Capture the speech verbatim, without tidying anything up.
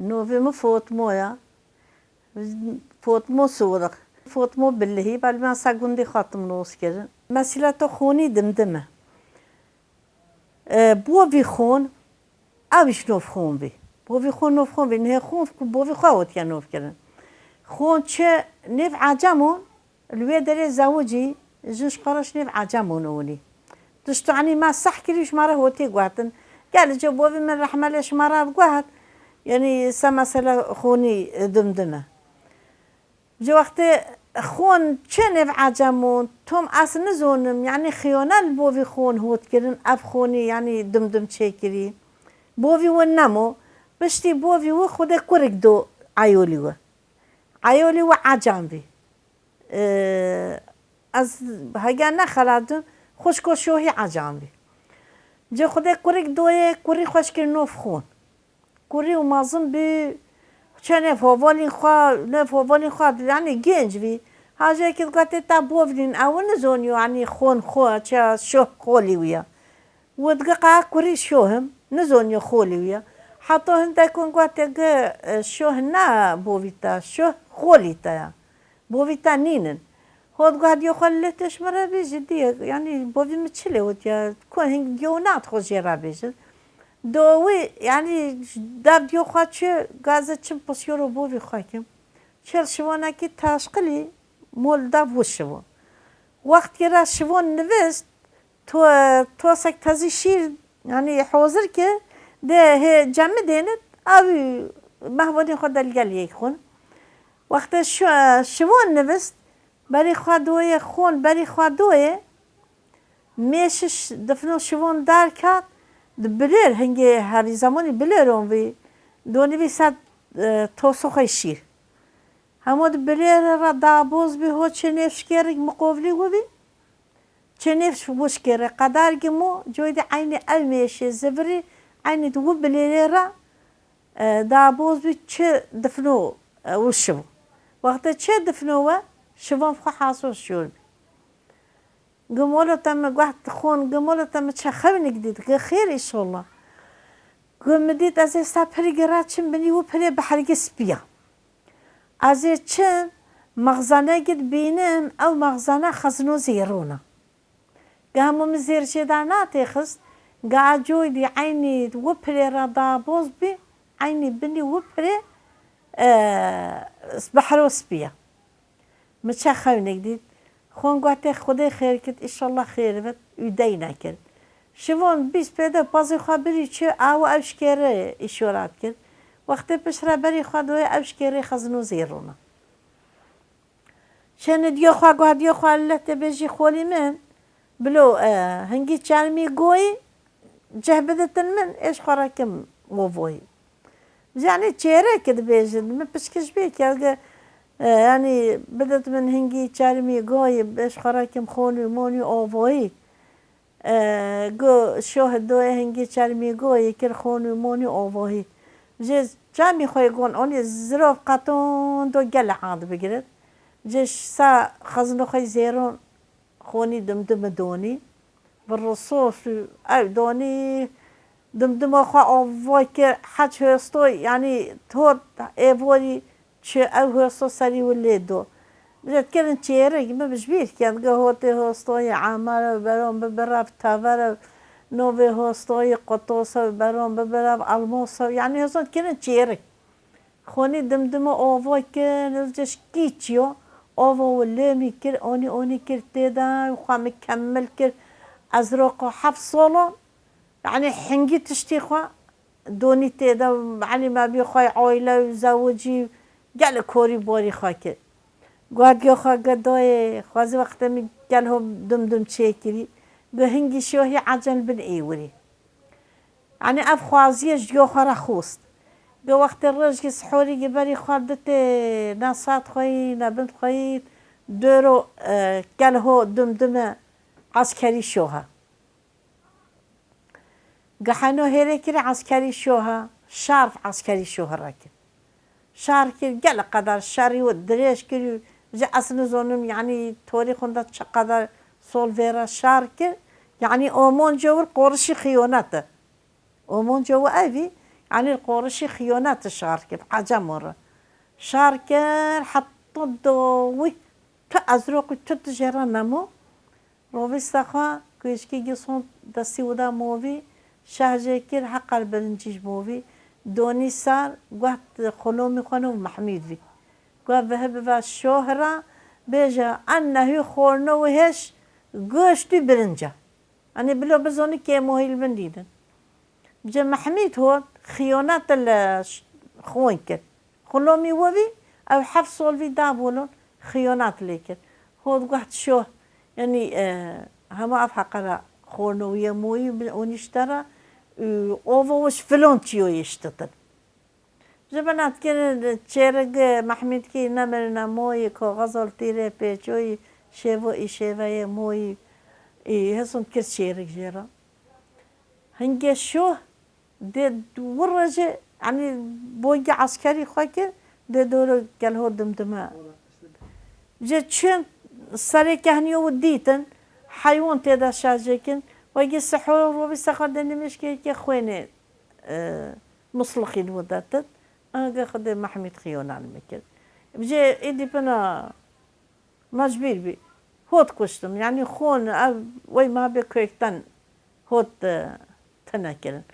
Novê min Fotmo ya. Fotmo Soriq. Fotmo Bilihî, belê me ser gundê xwe tim nos kirin. Mesîleta xonî Dimdim e. E, bovî xon, ew jî nov xon bî. Bovî xon nov xon bî. Nihê xon ku bovî xwe hotiye nov kirin. Xon çi nêv Ecemon, li wê derê zewicî, jin ji xwe re ji nêv Ecemon ûnî. Tiştanî me seh kirî ji me re hotê guhetin. Gel ji bovî min rehmelê ji me re guhet. Yanî se mesele xonî Dimdim e. Ji wextê xon çi nêv Ecemon, tom ez nizonim, yanî xiyone li bovî xon hot kirin, ev xonî yanî Dimdim çêkirî. Bovî win nemo, piştî bovî wî xwedê kurik do eyolî wî. Eyolî wî Ecem bî. Ee, ez heger nexelatim, xwişko Şohî Ecem bî. Ji xwedê kurik doyê, kurî xwe ji kir nov xon. Kurî û mezin bî, çe nêv hevalên xwe, nêv hevalên xwe, yanî genc bî. Hajekî digot tê te bovî nîn, ew nizonî, yanî xon xwe, çi Şoh xolî wî ye. Wî digot qe kurî Şoh im, nizonî xolî wî ye. Heta hindek hûn got tê gi, e, Şoh ne bovî te, Şoh xolî te ye. Bovî te nînin. Hot got diyo xwe lê tê ji min re bêjî diyê, yanî bovî min çi lê hotiye, ku hingî diyo nat xwe jê re bêjin. Do wî, yanî dev diyo xwe çi, gaze çim pisyoro bovî xwe kim. Çel şivanekî teşqilî mol dev wişivo. Wextê re şivon nivist, to-, tosek tezî şîr, yanî hozir kir, dê hê cemidênit, ew mehvanê xwe de li gel yek xwin. Wextê şi-, şivon nivist, berî xwe doyê xwon, berî xwe doyê, mêşiş difno şivon derket, di bilêr, hingê herî zemanî bilêron vî, donî vî ser, e, toso xwe şîr. Hema di bilêre re daboz bî, ho çi nêv şikêrik miqovlî wî bî. Çi nêv wişkêre qedar gimo, coydî eynî ew mêşê zivirî, eynî di wi bilêrê re, e, daboz bî çi difno, e, û şiv. Wextê çi difno we, şivan xwe haso şor bî. Gimolo te mi guht xon, gimolo te mi çe xewnik dît, gi xêr inşallah. Gu mi dît ez ê ser pirî gira çim binî wi pirê bi hergî spî ya. Ez ê çim, mexzanekî dibînim, ew mexzane xezino zêron e. Ga hemû min zêr jê de natêxist, ga coydî eynî wi pirê re daboz bî, eynî binî wi pirê, e, behro spî ye. Min çe xewnek dît. Xon got tê Xwedê xêr kit, îşallah xêr bit, û dey nekir. Şivon bîst pêde pazê xwe birî çi, aw ew şikêre îşorat kir. Wextê pişt re berî xwe doye ew şikêrê xezino zêrona. Çêne diyo xwe, got diyo xwe, leh tê bêjî xolî min, bilo, e, hingî çermî goyî, ceh biditin min, ê ji xwe re kim wovoyî. Yanî çêrek dibêjin, min pişkiş bê ki, ez ge, e, yanî bidit min hingî çermî goyî, ê ji xwe re kim xonî monî ovoyî. E, go şoh doye hingî çermî goyî kir xonî monî ovohî. Jê çamî xwe gon onî zirov qeton do gele ad bigirit. Jê sa xezino xwe zêron xonî Dimdimi donî. Bi risos û ew donî Dimdima xwe avo kir, heç hostoy, yanî tot êvorî Çi ew hosto serî wî lê do. Bi dikirin çêrik, min bi ji bîr kend, ge hotê hostoyê Amar ew beron bibire, bi tever ew novê hostoyê Qutos ew beron bibire, bi Almos ew, yanî hoston dikirin çêrik. Xonî Dimdimî ovo kir, nizce ji kî çiyo, ovo û lêmî kir, onî onî kir tê de, xwe mikemil kir. Ez roko heft solon, Yanî hingî tiştî xwe donî tê de, elî me bî xwe aîle û zewicî gelek korî borî xwe kir. Got, "Giyo xwe ge dayê, xwezî wextê min gel ho Dimdim çêkirî, ge hingî şohî ecel bin êwirî." Yanî ev xwaziyê ji giyo xwe re xwest. Ge wextê rojgî sihorî ge berî xwe ditê, ne sat xweyî, ne bin xweyî, doro, e, gel ho Dimdime eskerî şoha. Giheno hêrê kirî eskerî şoha, şer eskerî şoha re kir. Şer kir, gelek qedar şerî û dirêj kir û ji ez nizonim, yanî torî xwe de çi qedar sol vê re şer kir, yanî omonca wir qorişî xiyonet e. Omonca wir evî, Enî li Qorişî xiyonet şar kir, Ecemo re. Şar kir, heta dawî tu ezroqî tu tu jê re nemo. Rovî Sexwa, kuêşkî Gison destî wida movî, şeh jê kir, heqer birincî ji movî. Donî ser, guht xulomî xwe nû Mehmîd vî. Guh bihe bive şoh re, bêje, en nehî xorno wê hêş, goşt û birinca. Enê bilo bizonî kêmohî li bin dîtin. Ji Mehmîd hot xiyonet li ş-, xwîn kir. Xulomî we vî, ew heft sol vî da bolon, xiyonet lê kir. Hot guht şoh, yanî, e, hema ev heqe re xorno wî ye moyî, û nîşte re, û ovo wiş filon çiyo yê ştitin. Ji bin etkirin çêrik Mehmîdkî nemirine moyî, kaxez ol tîrê pêçoyî, şêvo î şêveyê moyî, î heson kir çêrik jê re. Hingê şoh dê wir re jî, yanî boyî eskerî xwe kir, dê doro kelho dimdime. Ji çin serê kehniyo û dîtin, heywan tê de şajêkin, wegî sihor rovî sexwe de nimêşkê ke xwênê, e, muslixîn û detin, ange xwedê Mehmîd xiyonan me kir. Bije êdî pina mecbîr bî. Hot kuştim, yanî xon ev wey ma bê koyekten hot, e, tine kirin.